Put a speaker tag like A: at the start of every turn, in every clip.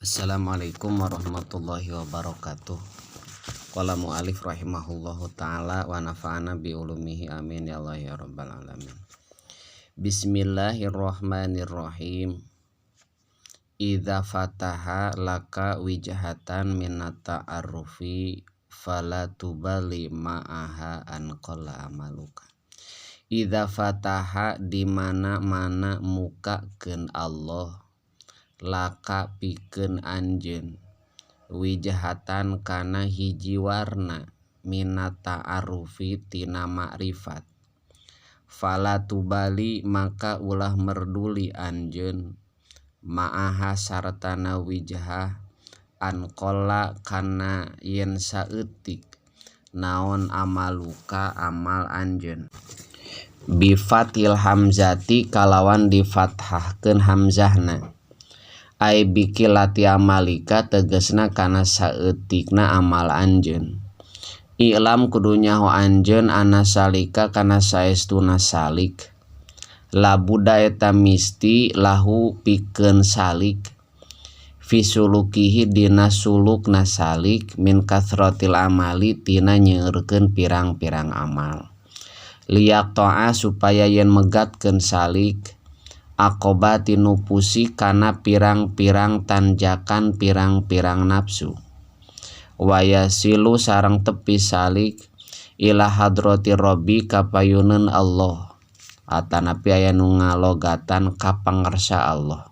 A: Assalamualaikum warahmatullahi wabarakatuh. Qala mu'alif rahimahullahu ta'ala wa nafa'ana bi ulumihi, amin ya Allah ya rabbal alamin. Bismillahirrahmanirrahim. Idza fataha laka wijhatan minat ta'arrufi fala tubali ma'aha an qalla amaluka. Idza fataha di mana-mana mukakeun Allah laka pikeun anjeun wijhatan kana hiji warna minat ta'arrufi tina ma'rifat, fala tubali maka ulah merduli anjeun ma'aha sartana wijhah an qalla kana yen saeutik naon amaluka amal anjeun. Bi fathil hamzati kalawan difathahkeun hamzahna, ai biqillati amalika tegesna kana saeutikna amal anjeun. I'lam kudu nyaho anjeun anna salika kana saestuna salik labuda eta misti lahu pikeun salik fi sulukihi dina sulukna salik min katsratil amali tina nyeureurkeun pirang-pirang amal liyaqta'a supaya yen megatkeun salik aqobati nufusi kana pirang-pirang tanjakan pirang-pirang nafsu wayasilu sareng tepi salik ila hadrati rabbi ka payuneun Allah atanapi aya nu ngalogatan ka pangersa Allah.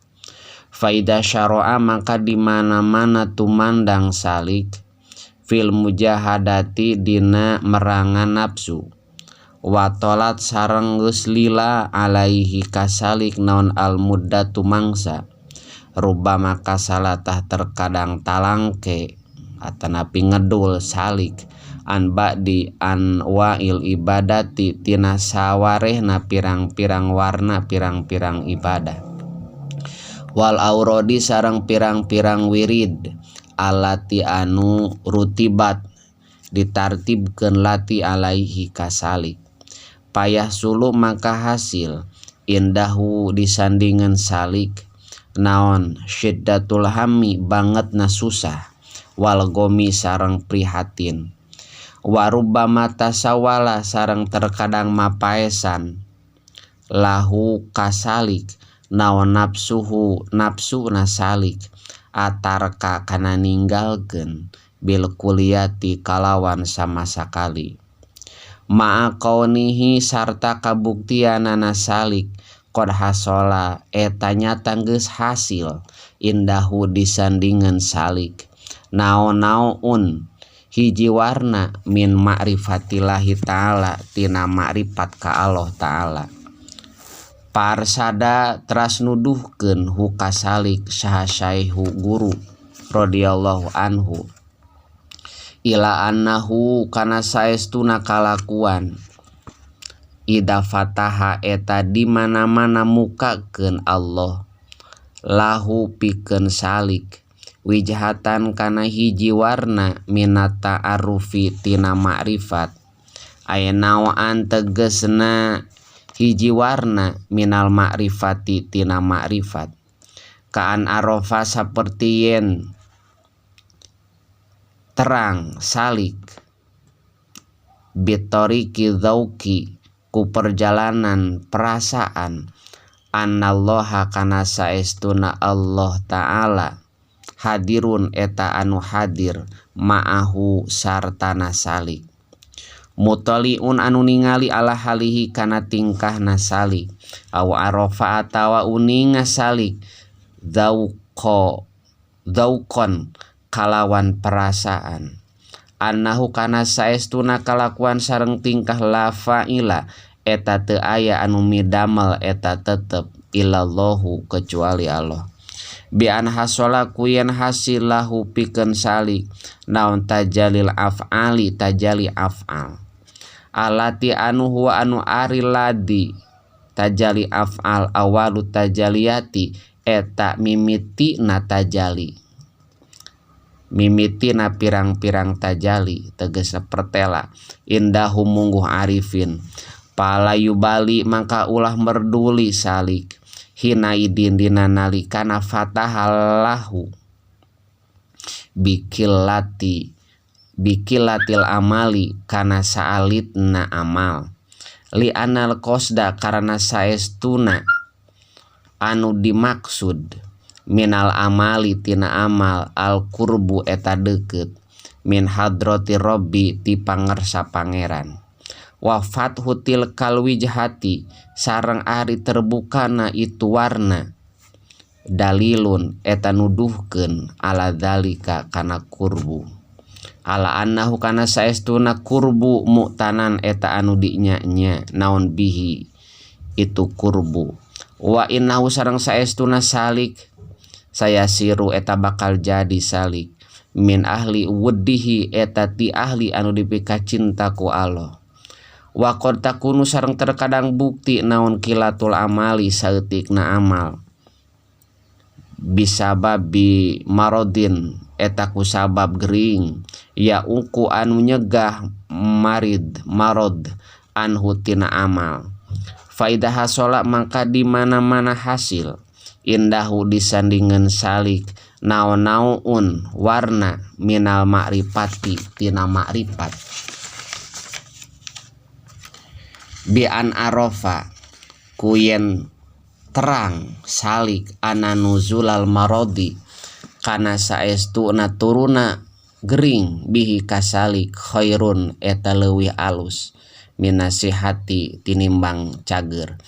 A: Faida syara'a maka di mana-mana tumandang salik fil mujahadati dina merangan nafsu watolat sareng geus lila alaihi kasalik naon al muddatu mangsa rubama kasalatah terkadang talangke atanapi ngedul salik an ba'di anwa'il ibadati tina sawarehna pirang-pirang warna pirang-pirang ibadah wal aurodi sareng pirang-pirang wirid alati anu rutibat ditartibkeun lati alaihi kasalik payah sulu maka hasil indahu disandingan salik naon syiddatul hammi bangetna susah wal gomi sareng prihatin warubbama tasawala sareng terkadang mapaesan lahu kasalik naon nafsuhu nafsuna salik atarka kana ninggalkeun bil kulliyati kalawan sama sakali ma'a kaunihi sarta kabuktianana salik qad hasola eta nyata geus hasil indahu disandingan salik naon-naon hiji warna min ma'rifatillahi ta'ala tina ma'rifat ka Allah ta'ala. Parsada teras nuduhkeun hu kasalik saha syaikhu guru radhiyallahu anhu ila annahu kana saestuna kalakuan idza fataha eta di mana-mana mukakeun Allah lahu pikeun salik wijhatan kana hiji warna minat ta'arrufi tina ma'rifat aya naoan tegesna hiji warna minal ma'rifati tina ma'rifat kaan arafa saperti yen terang salik bitoriki dzauqi ku perjalanan perasaan annallaha kana saestuna Allah ta'ala hadirun eta anu hadir ma'ahu sartana salik mutaliun anu ningali ala halihi kana tingkahna salik aw arafa atawa uninga salik dzauqa dzauqon kalawan perasaan annahu kana saestuna kalakuan sareng tingkah la fa'ila eta teu aya anu midamel eta tetep illallahu kecuali Allah bi an hasola ku yen hasil lahu pikeun salik naon tajalil af'ali tajali af'al alati anu huwa anu ari ladi tajali af'al awalu tajaliyati eta mimitina tajali mimitina pirang-pirang tajali tegesna pertela indahu mungguh arifin pala yubali maka ulah merduli salik hina idin dina nalikana fatahallahu. Bikillati bikillatil amali kana saalitna amal, li anal qasda karana saestuna anu dimaksud minal amali tina amal al qurbu eta deukeut min hadrati rabbi ti pangersa Pangeran, wa fathu tilkal wijhati sareng ari terbukana itu warna dalilun eta nuduhkeun ala dzalika kana qurbu, ala annahu kana saestuna qurbu muktanan eta anu dinya-nya naon bihi itu qurbu, wa innahu sareng saestuna salik saya siru eta bakal jadi salik min ahli wuddihi eta ti ahli anu dipikacinta ku Allah, wa qad takunu sareng terkadang bukti naon kilatul amali saeutikna amal bisababi marodin eta ku sabab gering ya uku anu nyegah marid marod anhu tina amal, faida hasola maka di mana-mana hasil indahu disandingan salik naon-naon warna minal ma'rifati tina ma'rifat bi an arafa kuyen terang salik ana nuzulal marodi kana saestuna turuna gering bihi kasalik khairun eta leuwih alus minasihati tinimbang cager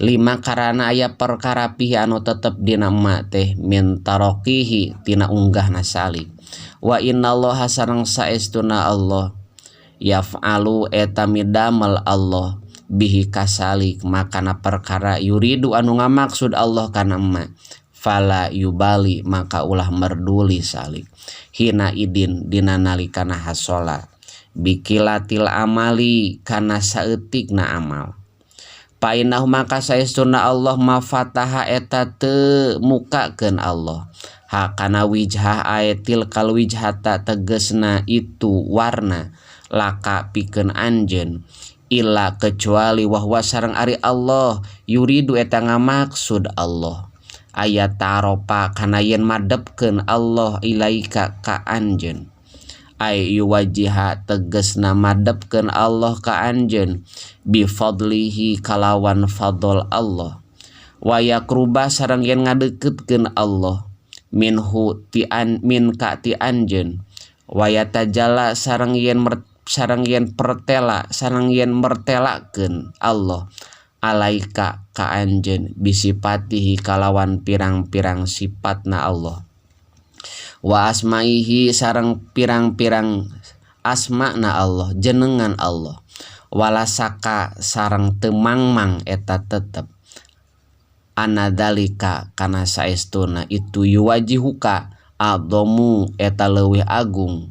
A: lima karana aya perkara pihi anu tetep dina ma teh min taroqihi tina unggahna salik, wa innallaha sareng saestuna Allah yaf'alu eta midamel Allah bihi kasalik makana perkara yuridu anu ngamaksud Allah kana ma fala yubali maka ulah merduli salik hina idin dina nalikana hasola bikilatil amali kana saeutikna amal, painahu maka saestuna Allah mafataha eta teu mukakeun Allah hakana wijhah aetil kal wijhata tegesna itu warna laka pikeun anjeun illa kecuali wahwa sareng ari Allah yuridu eta ngamaksud Allah ayat taropa kana yen madepkeun Allah ilaika ka anjeun ay yuwajiha tegesna madepkeun Allah ka anjeun bi fadlihi kalawan fadl Allah wa yakruba sareng yen ngadeukeutkeun Allah minhu ti an min ka ti anjeun wa yatajalla sareng yen sareng yen pertela sareng yen mertelakeun Allah alaika ka anjeun bisipatihi kalawan pirang-pirang sifatna Allah wa asmaihi sareng pirang-pirang asmana Allah jenengan Allah walasaka sareng teu mangmang eta tetep anadzalika kana saestuna itu yuwajihuka adzamu eta leuwih agung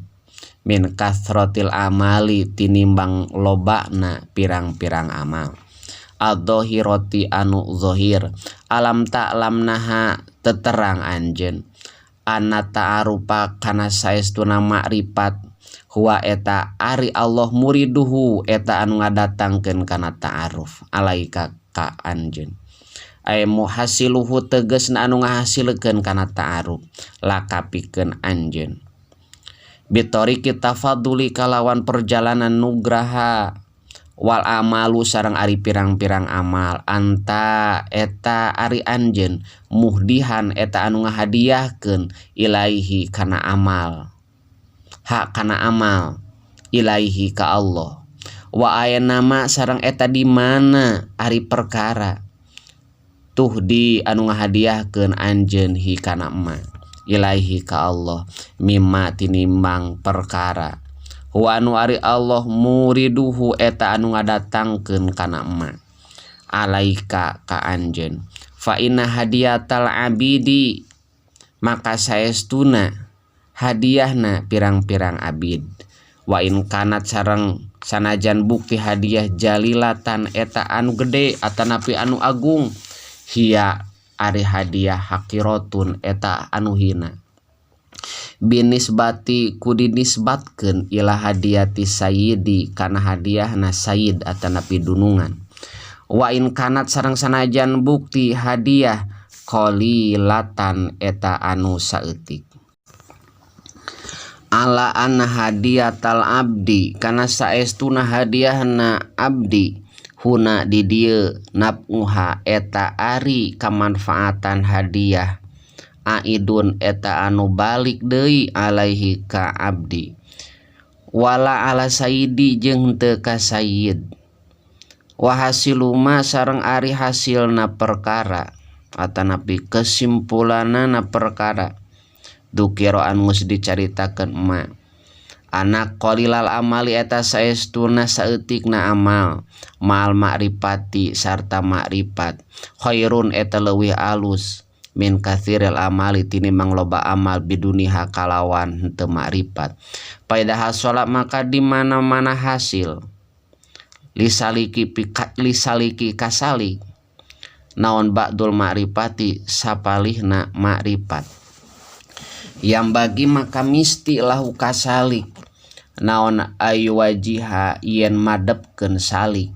A: min kasrotil amali tinimbang lobana pirang-pirang amal adzahirati anu zahir alam ta'lam naha teterang anjeun anna ta'arufa kana saestuna makrifat huwa eta ari Allah muriduhu eta anu ngadatangkeun kana ta'aruf alaika ka anjeun ay muhasiluhu tegesna anu ngahasilkeun kana ta'aruf laka pikeun anjeun bitoriki tafaduli kalawan perjalanan nugraha wal amalu sareng ari pirang-pirang amal anta eta ari anjeun muhdihan eta anu ngahadiahkeun ilaihi kana amal hak kana amal ilaihi ka Allah wa ayana nama sareng eta di mana ari perkara tuhdi anu ngahadiahkeun anjeun hi kana ma ilaihi ka Allah mimma tinimbang perkara huwa anu ari Allah muriduhu eta anu ngadatangkeun kana ma alaika ka anjeun fa inna hadiyatal abidi maka saestuna hadiahna pirang-pirang abid wa in kanat sareng sanajan bukti hadiah jalilatan eta anu gede atanapi anu agung hiya ari hadiah hakiratun eta anu hina binisbati ku dinisbatkeun ila hadiyati sayyidi kana hadiahna sayyid atanapi dunungan wa in kanat sareng sanajan bukti hadiah qalilatan eta anu saeutik. Ala anna hadiyatal abdi kana saestuna hadiahna abdi huna di dieu naf'uha eta ari kamanfaatan hadiah aidun eta anu balik deui alaihi ka abdi wala ala sayyidi jeung henteu ka sayyid wa hasiluma sareng ari hasilna perkara atanapi kesimpulanana perkara dzukira anu geus dicaritakeun ma anna qalilal amali eta saestuna saeutikna amal ma'al ma'rifati sarta ma'rifat khairun eta leuwih alus min katsiril amali tinimbang loba amal biduniha kalawan henteu ma'rifat. Faidza hasala maka di mana-mana hasil lisaliki lisaliki kasalik naon ba'dul ma'rifati sapalihna ma'rifat yanbaghi maka misti lahu kasalik naon ayyuwajjiha yen madepkeun salik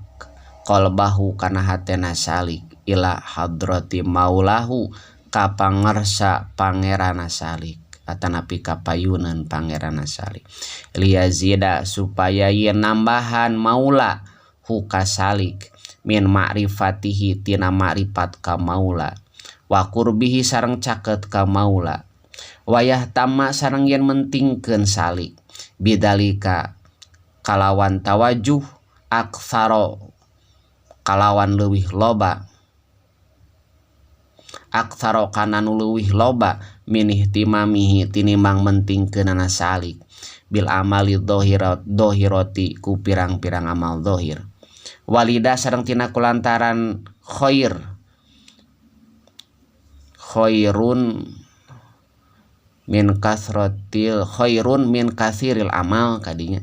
A: qalbahu kana hatena salik ila hadrati maulahu ka pangersa pangeranna salik atanapi ka payuneun pangeranna salik liyazida supaya yen nambahan maula hu ka salik min ma'rifatihi tina ma'rifat ka maula wa qurbihi sareng caket ka maula wayahtamma sareng yen mentingkeun salik bidzalika kalawan tawajuh aktsaro kalawan leuwih loba aktsaro kana nu leuwih loba min ihtimamihi tinimbang mentingkeunana salik bil amali dhohirat dhohirati ku pirang-pirang amal dhohir. Walidza sareng tina kulantaran khair khairun min kasratil khairun min katsiril amal kadinya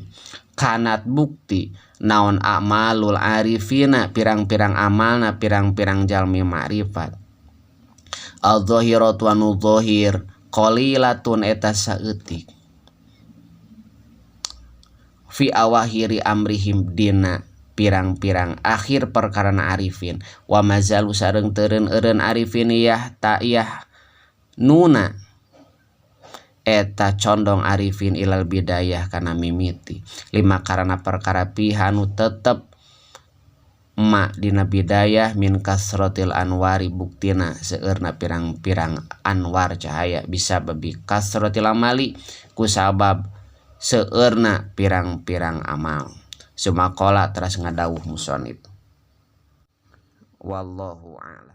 A: kanat bukti naon a'malul arifina pirang-pirang amalna pirang-pirang jalmi ma'rifat al-zahiratu anu zahir qalilatun eta saeutik fi awahiri amrihim dina pirang-pirang akhir perkarana arifin wa mazalu sareng teureun-eureun arifin yah ta'yah nuna eta condong arifin ilal bidayah kana mimiti lima karana perkara fiha nu tetep ma dina bidayah min kasrotil anwari buktina seueurna pirang-pirang anwar cahaya bisa babi kasrotil amali ku sabab seueurna pirang-pirang amal. Summa qala teras ngadawuh musonib wallahu a'lam.